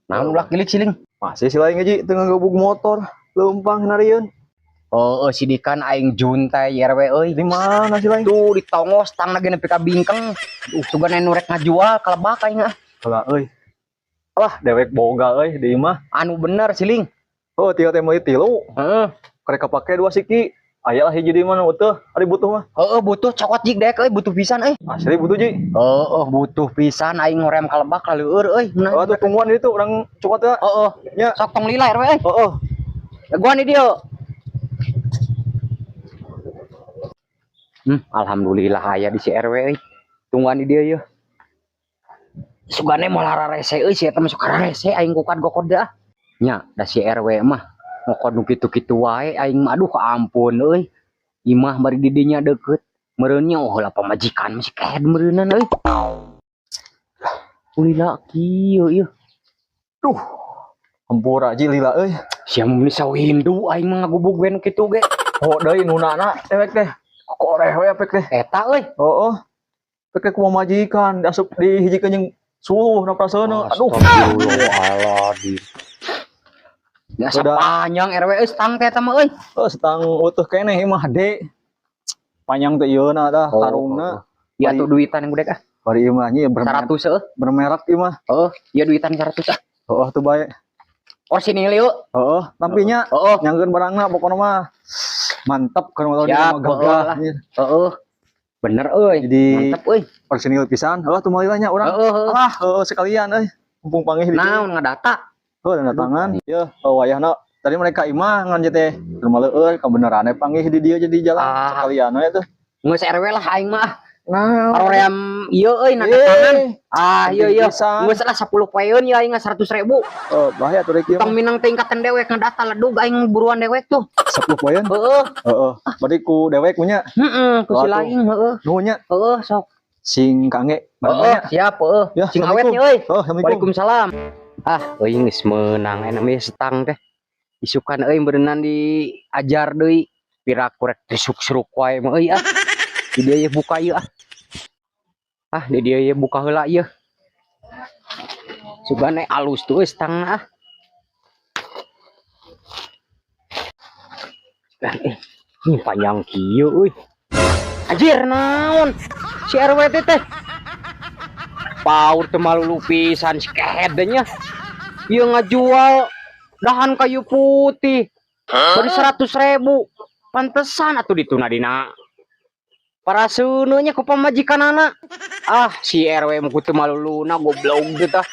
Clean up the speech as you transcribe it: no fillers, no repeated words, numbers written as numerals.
Naon ulah kilik siling. Masih si lain aja teu ngagebug motor, leumpang narieun. Oh, sidikan aing juntai RW euy. Di mana si lain? Tuh di tongos tang lagi nepi ka bingkeng. Sugan anu rek ngajual kalebak aing ah. Heula euy. Alah, dewek boga euy di imah. Anu bener siling. Oh, tiga teh meuli tilu. Heeh. Karek kapake dua siki. Aya lah hiji di mana utuh, ari butuh mah. Heeh, butuh cokot jik dek euy, butuh pisan euy. Asli butuh ji. Heeh, butuh pisan aing ngorem kalebak laleur euy. Oh, tuh tungguan itu orang cokot ya. Heeh. Nya. Sok tong lila RW euy. Heeh. Gua nih dia. Alhamdulillah aya di si RW euy. Tungguan di dia yeuh. Sugane moal rarese euy, si eta mah sok rarese aing kukat gokod dah. Nya, da si RW mah ngokod nu kitu-kitu wae aing mah aduh ampun euy. Imah bari di dinya deukeut. Meureun nya oh lah pamajikan masih kehed meureunan euy. Ulila kieu ieu. Duh. Hampura ji lila euy. Sia mun sawindu aing mah ngagubug we nu kitu ge. Oh, deui nunana dewek teh. Koreh we apek teh. Eta euy. Heeh. Pek teh kumaha majikan asup dihijikeun jeung suluh na praseuna. Aduh. Astagfirullahaladzim. Ya Udah. panjang RW euy stang teh eta mah euy. Oh, setang utuh keneh imah de. Panjang teh ieu na tah Oh, karungna. Ya tuh duitan yang gede ah. Bari imah nya bermerek, 100 eueuh. bermerek imah. Heeh, ieu duitan 100 ah. Heeh tuh bae. Orsinil yuk. Heeh, tampinya Heeh. nyangkeun barangna pokona mah. Mantap kan motor Siap, mah gagah. heeh Heeh. Bener euy. Jadi Mantep euy. orsinil pisan. Heeh tuh mah nya urang. Heeh, heeh. Alah, heeh sekalian euy. Mumpung panggih di Naon ngadata? Heuh tanda tangan. Yeuh, oh, wayahna tadi mereka imah ngan teh rumah leueur kabenerane panggih di dieu jadi jalan Ah. sekalian we tuh. Geus RW lah aing mah. Nah, Paroream ieu euy nadatangan. Ah, iya iya. Pisan. Geus lah 10 poeun ya aing 100.000. Oh, bahaya tuh rek ieu Tong minang tingkatan dewek ngadata ledug aing buruan dewek tuh. 10 poeun. Heeh. Heeh. Berarti ku dewek punya. Heeh, ku si Wah, tuh. lain heeh. Nuhun nya Heeh, sok. sing kange Heeh, siap heeh. Ya, Sing awet nya euy. Oh, Assalamualaikum. Waalaikumsalam. Ah, euy geus meunang enak mah setang teh. Isukan euy berenang diajar deui. Piraku rek disuk-suruk wae mah euy ah. Di dieu ye buka ieu ah. Ah, di dieu ye buka heula ieu. Sugane alus tuh euy setangna ah. Sugan eh, ini panjang kieu euy. Anjir naon? Si RW teh teh. Paur teu malu pisan si kehed nya. Ieu ngajual dahan kayu putih. Bari 100.000. Pantesan atuh dituna dina. Paraseuneu nya ku pamajikanana. Ah, si RW mah kutu maluluna goblok teh tah.